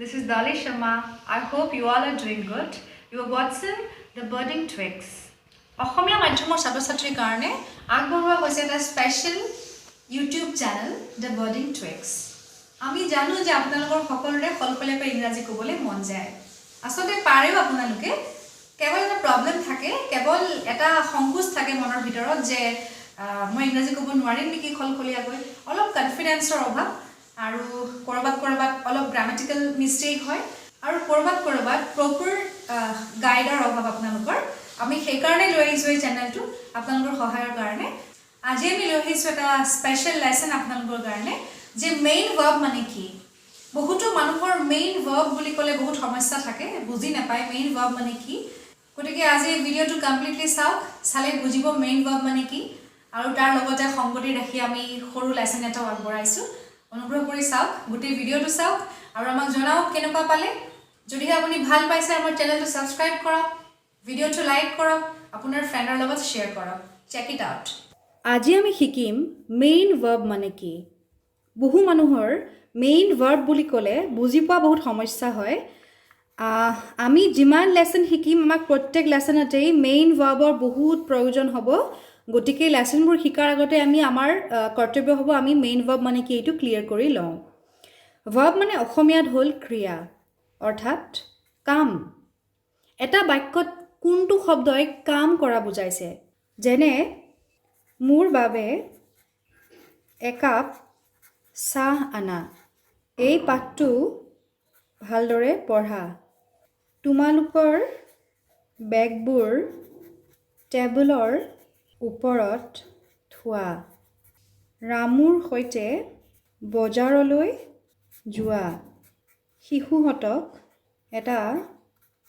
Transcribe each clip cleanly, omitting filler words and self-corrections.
This is Dali Sharma. I hope you all are doing good. You are watching The Budding Twigs. অসমীয়া মাধ্যমৰ ছাত্ৰ ছাত্ৰীৰ কাৰণে আগবঢ়োৱা হৈছে এটা special YouTube channel, the budding টুইগছ। আমি জানো যে আপোনালোকৰ সকলোৰে সলসলীয়াকৈ ইংৰাজী ক'বলৈ মন যায়। আচলতে পাৰেও আপোনালোকে। কেৱল এটা প্ৰব্লেম থাকে, কেৱল এটা সংকোচ থাকে মনৰ ভিতৰত যে মই ইংৰাজী ক'ব নোৱাৰিম নেকি সলসলীয়াকৈ। অলপ কনফিডেঞ্চৰ অভাৱ আৰু ক'ৰবাত ক'ৰবাত অলপ গ্ৰামেটিকেল মিষ্টেক হয় আৰু ক'ৰবাত ক'ৰবাত প্ৰপাৰ গাইডৰ অভাৱ আপোনালোকৰ। আমি সেইকাৰণে লৈ আহিছোঁ এই চেনেলটো আপোনালোকৰ সহায়ৰ কাৰণে। আজি আমি লৈ আহিছোঁ এটা স্পেচিয়েল লেচন আপোনালোকৰ কাৰণে যে মেইন ভাৰ্ব মানে কি। বহুতো মানুহৰ মেইন ভাৰ্ব বুলি ক'লে বহুত সমস্যা থাকে, বুজি নাপায় মেইন ভাৰ্ব মানে কি। গতিকে আজি এই ভিডিঅ'টো কমপ্লিটলি চাওক, চালে বুজিব মেইন ভাৰ্ব মানে কি। আৰু তাৰ লগতে সংগতি ৰাখি আমি সৰু লেচন এটাও আগবঢ়াইছোঁ। অনুগ্ৰহ কৰি চাওক, গোটেই ভিডিঅ'টো চাওক আৰু আমাক জনাওক কেনেকুৱা পালে। যদিহে আপুনি ভাল পাইছে, আমাৰ চেনেলটো ছাবস্ক্ৰাইব কৰক, ভিডিঅ'টো লাইক কৰক, আপোনাৰ ফ্ৰেণ্ডৰ লগত শ্বেয়াৰ কৰক। Check it out. আজি আমি শিকিম মেইন ভাৰ্ব মানে কি। বহু মানুহৰ মেইন ভাৰ্ব বুলি ক'লে বুজি পোৱা বহুত সমস্যা হয়। আমি যিমান লেচন শিকিম, আমাক প্ৰত্যেক লেচনতেই মেইন ভাৰ্বৰ বহুত প্ৰয়োজন হ'ব। গতিকে লেচনবোৰ শিকাৰ আগতে আমি আমাৰ কৰ্তব্য হ'ব আমি মেইন ভাৰ্ব মানে কি এইটো ক্লিয়াৰ কৰি লওঁ। ভাৰ্ব মানে অসমীয়াত হ'ল ক্ৰিয়া, অৰ্থাৎ কাম। এটা বাক্যত কোনটো শব্দই কাম কৰা বুজাইছে। যেনে, মোৰ বাবে একাপ চাহ আনা, এই পাঠটো ভালদৰে পঢ়া, তোমালোকৰ বেগবোৰ টেবুলৰ ওপৰত থোৱা, ৰামুৰ সৈতে বজাৰলৈ যোৱা, শিশুহঁতক এটা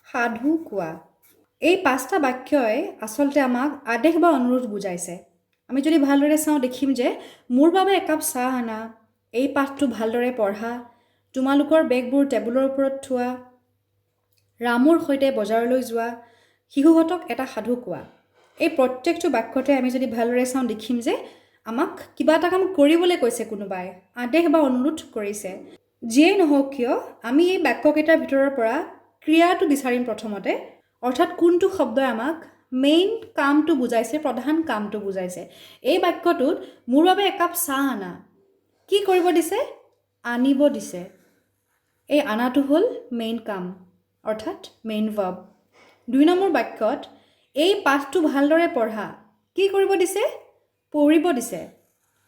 সাধু কোৱা। এই পাঁচটা বাক্যই আচলতে আমাক আদেশ বা অনুৰোধ বুজাইছে। আমি যদি ভালদৰে চাওঁ, দেখিম যে মোৰ বাবে একাপ চাহ আনা, এই পাঠটো ভালদৰে পঢ়া, তোমালোকৰ বেগবোৰ টেবুলৰ ওপৰত থোৱা, ৰামুৰ সৈতে বজাৰলৈ যোৱা, শিশুহঁতক এটা সাধু কোৱা। এই প্ৰত্যেকটো বাক্যতে আমি যদি ভালদৰে চাওঁ, দেখিম যে আমাক কিবা এটা কাম কৰিবলৈ কৈছে কোনোবাই, আদেশ বা অনুৰোধ কৰিছে। যিয়েই নহওক কিয়, আমি এই বাক্যকেইটাৰ ভিতৰৰ পৰা ক্ৰিয়াটো বিচাৰিম প্ৰথমতে, অৰ্থাৎ কোনটো শব্দই আমাক মেইন কামটো বুজাইছে, প্ৰধান কামটো বুজাইছে। এই বাক্যটোত মোৰ বাবে একাপ চাহ আনা, কি কৰিব দিছে? আনিব দিছে। এই আনাটো হ'ল মেইন কাম, অৰ্থাৎ মেইন ভাৰ্ব। 2 নম্বৰ বাক্যত এই পাঠটো ভালদৰে পঢ়া, কি কৰিব দিছে? পঢ়িব দিছে।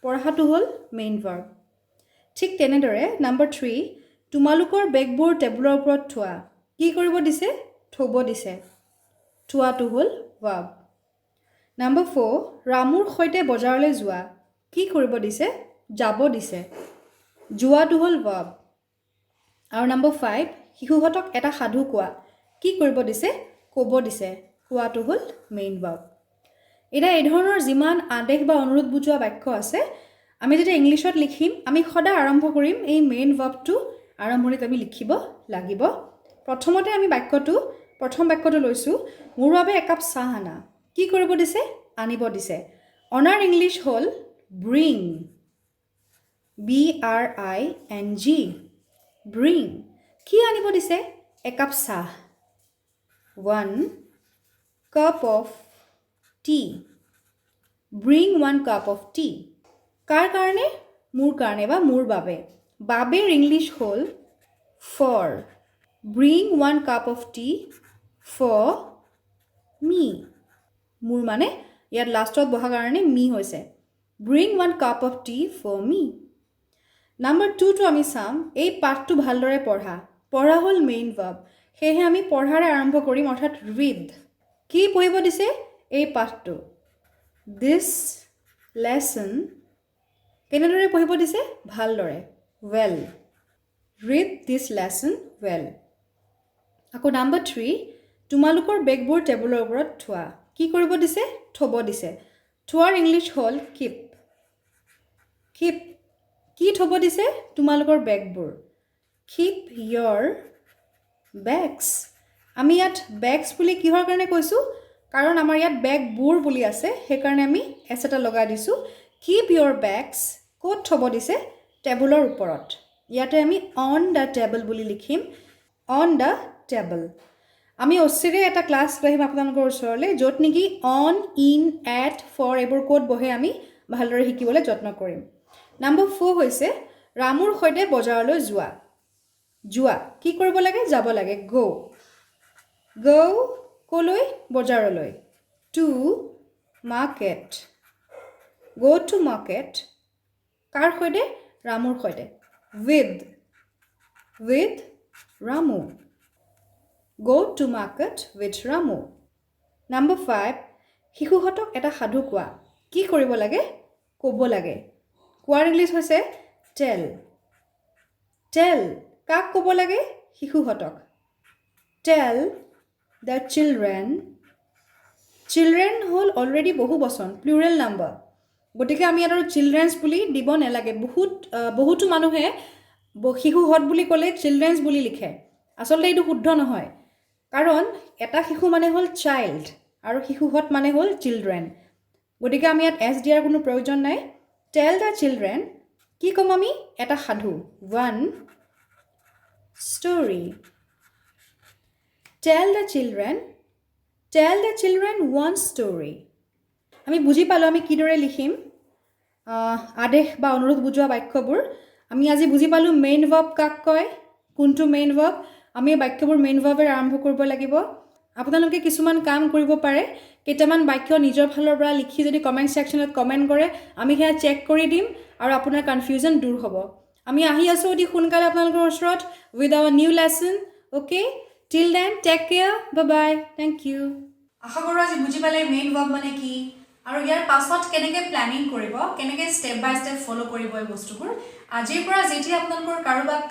পঢ়াটো হ'ল মেইন ভাৰ্ব। ঠিক তেনেদৰে নাম্বাৰ 3, তোমালোকৰ বেগবোৰ টেবুলৰ ওপৰত থোৱা, কি কৰিব দিছে? থ'ব দিছে। থোৱাটো হ'ল ভাৰ্ব। নাম্বাৰ 4, ৰামুৰ সৈতে বজাৰলৈ যোৱা, কি কৰিব দিছে? যাব দিছে। যোৱাটো হ'ল ভাৰ্ব। আৰু নাম্বাৰ 5, শিশুহঁতক এটা সাধু কোৱা, কি কৰিব দিছে? ক'ব দিছে। কোৱাটো হ'ল মেইন ভাৰ্ব। এতিয়া এই ধৰণৰ যিমান আদেশ বা অনুৰোধ বুজোৱা বাক্য আছে, আমি যেতিয়া ইংলিছত লিখিম, আমি সদায় আৰম্ভ কৰিম এই মেইন ভাৰ্বটো আৰম্ভণিত আমি লিখিব লাগিব। প্ৰথমতে আমি প্ৰথম বাক্যটো লৈছোঁ, মোৰ বাবে একাপ চাহ আনা। কি কৰিব দিছে? আনিব দিছে। অনাৰ ইংলিছ হ'ল bring, B R I N G, bring। কি আনিব দিছে? একাপ চাহ, one cup of tea। Bring one cup of tea। কাৰ কাৰণে? মোৰ কাৰণে বা মোৰ বাবে। বাবেৰ ইংলিছ হ'ল for। Bring one cup of tea for me। মোৰ মানে ইয়াত লাষ্টত বহাৰ কাৰণে মি হৈছে। Bring one cup of tea for me। Number 2টো আমি চাম, এই পাঠটো ভালদৰে পঢ়া। পঢ়া হ'ল মেইন ভাৰ্ব, সেয়েহে আমি পঢ়াৰে আৰম্ভ কৰিম, অৰ্থাৎ ৰিড। কি পঢ়িব দিছে? এই পাঠটো, দিছ লেচন। কেনেদৰে পঢ়িব দিছে? ভালদৰে, well। Read this lesson well। আকৌ নাম্বাৰ 3, তোমালোকৰ বেগবোৰ টেবুলৰ ওপৰত থোৱা। কি কৰিব দিছে? থ'ব দিছে। থোৱাৰ ইংলিছ হ'ল কিপ। কিপ। কি থ'ব দিছে? তোমালোকৰ বেগবোৰ। Keep your bags। আমি ইয়াত বেগছ বুলি কিহৰ কাৰণে কৈছোঁ? কাৰণ আমাৰ ইয়াত বেগবোৰ বুলি আছে, সেইকাৰণে আমি এছ এটা লগাই দিছোঁ। Keep your bags। ক'ত থ'ব দিছে? টেবুলৰ ওপৰত। ইয়াতে আমি অন the table বুলি লিখিম। On the table. আমি অচিৰে এটা ক্লাছ লৈ আহিম আপোনালোকৰ ওচৰলৈ, য'ত নেকি অন, ইন, এট, ফৰ এইবোৰ ক'ত বহে আমি ভালদৰে শিকিবলৈ যত্ন কৰিম। নাম্বাৰ 4 হৈছে ৰামুৰ সৈতে বজাৰলৈ যোৱা। যোৱা, কি কৰিব লাগে? যাব লাগে। গ'। গ' ক'লৈ? বজাৰলৈ। To market. Go to market. কাৰ সৈতে? ৰামুৰ সৈতে। With Ramu. Go to market with Ramu. Number 5, শিশুহঁতক এটা সাধু কোৱা। কি কৰিব লাগে? ক'ব লাগে। কোৱাৰ ইংলিছ হৈছে টেল। টেল। কাক ক'ব লাগে? শিশুহঁতক। Tell the children. Children হ'ল অলৰেডি বহু বচন, প্লুৰেল নাম্বাৰ, গতিকে আমি ইয়াত আৰু চিলড্ৰেনছ বুলি দিব নালাগে। বহুতো মানুহে শিশুহঁত বুলি ক'লে চিলড্ৰেনছ বুলি লিখে। আচলতে এইটো শুদ্ধ নহয়, কাৰণ এটা শিশু মানে হ'ল চাইল্ড আৰু শিশুহঁত মানে হ'ল চিলড্ৰেন। গতিকে আমি ইয়াত এছ দিয়াৰ কোনো প্ৰয়োজন নাই। টেল the children, কি ক'ম আমি? এটা সাধু। One story. Tell the children, tell the children one story. আমি বুজি পালোঁ আমি কিদৰে লিখিম আদেশ বা অনুৰোধ বুজোৱা বাক্যবোৰ। আমি আজি বুজি পালোঁ মেইন ভাৰ্ব কাক কয়, কোনটো মেইন ভাৰ্ব। আমি এই বাক্যবোৰ মেইন ভাৰ্বেৰে আৰম্ভ কৰিব লাগিব। আপোনালোকে কিছুমান কাম কৰিব পাৰে। কেইটামান বাক্য নিজৰ ফালৰ পৰা লিখি যদি কমেণ্ট ছেকশ্যনত কমেণ্ট কৰে, আমি সেয়া চেক কৰি দিম আৰু আপোনাৰ কনফিউজন দূৰ হ'ব। আমি আহি আছোঁ অতি সোনকালে আপোনালোকৰ ওচৰত with our new lesson. Okay, till then, take care, bye bye, thank you. আশা কৰোঁ আজি বুজি পালে মেইন ভাৰ্ব মানে কি আৰু ইয়াৰ পাছত কেনেকৈ প্লেনিং কৰিব, কেনেকৈ ষ্টেপ বাই ষ্টেপ ফ'ল' কৰিব এই বস্তুবোৰ। আজিৰ পৰা যেতিয়া আপোনালোকৰ কাৰোবাক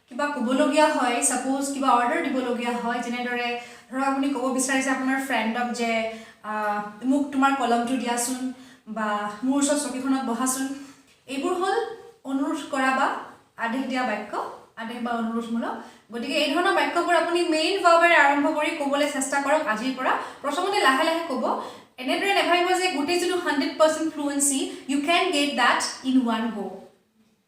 কিবা ক'বলগীয়া হয়, ছাপ'জ কিবা অৰ্ডাৰ দিবলগীয়া হয়, যেনেদৰে ধৰক আপুনি ক'ব বিচাৰিছে আপোনাৰ ফ্ৰেণ্ডক যে মোক তোমাৰ কলমটো দিয়াচোন বা মোৰ ওচৰত চকীখনত বহাচোন, এইবোৰ হ'ল অনুৰোধ কৰা বা আদেশ দিয়া বাক্য, আদেশ বা অনুৰোধমূলক। গতিকে এই ধৰণৰ বাক্যবোৰ আপুনি মেইন ভাৰ্বেৰে আৰম্ভ কৰি ক'বলৈ চেষ্টা কৰক আজিৰ পৰা। প্ৰথমতে লাহে লাহে ক'ব। এনেদৰে নাভাবিব যে গোটেই যিটো 100% fluency, you can get that in one go.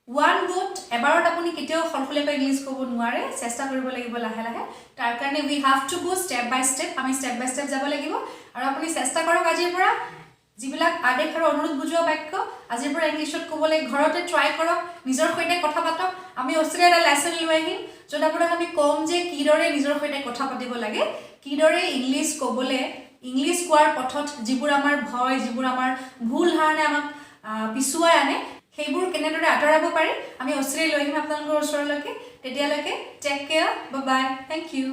One গোত, এবাৰত আপুনি কেতিয়াও সলসলীয়াকৈ ইংলিছ ক'ব নোৱাৰে। চেষ্টা কৰিব লাগিব লাহে লাহে। তাৰ কাৰণে we have to go step by step. আমি ষ্টেপ বাই ষ্টেপ যাব লাগিব আৰু আপুনি চেষ্টা কৰক আজিৰ পৰা যিবিলাক আদেশ আৰু অনুৰোধ বুজোৱা বাক্য আজিৰ পৰা ইংলিছত ক'বলৈ ঘৰতে ট্ৰাই কৰক, নিজৰ সৈতে কথা পাতক। আমি অচিৰে এটা লেচন লৈ আহিম, য'ত আপোনাক আমি ক'ম যে কিদৰে নিজৰ সৈতে কথা পাতিব লাগে, কিদৰে ইংলিছ ক'বলৈ, ইংলিছ কোৱাৰ পথত যিবোৰ আমাৰ ভয়, যিবোৰ আমাৰ ভুল ধাৰণাই আমাক পিছুৱাই আনে, সেইবোৰ কেনেদৰে আঁতৰাব পাৰি। আমি অচিৰে লৈ আহিম আপোনালোকৰ ওচৰলৈকে। তেতিয়ালৈকে take care, bye, thank you.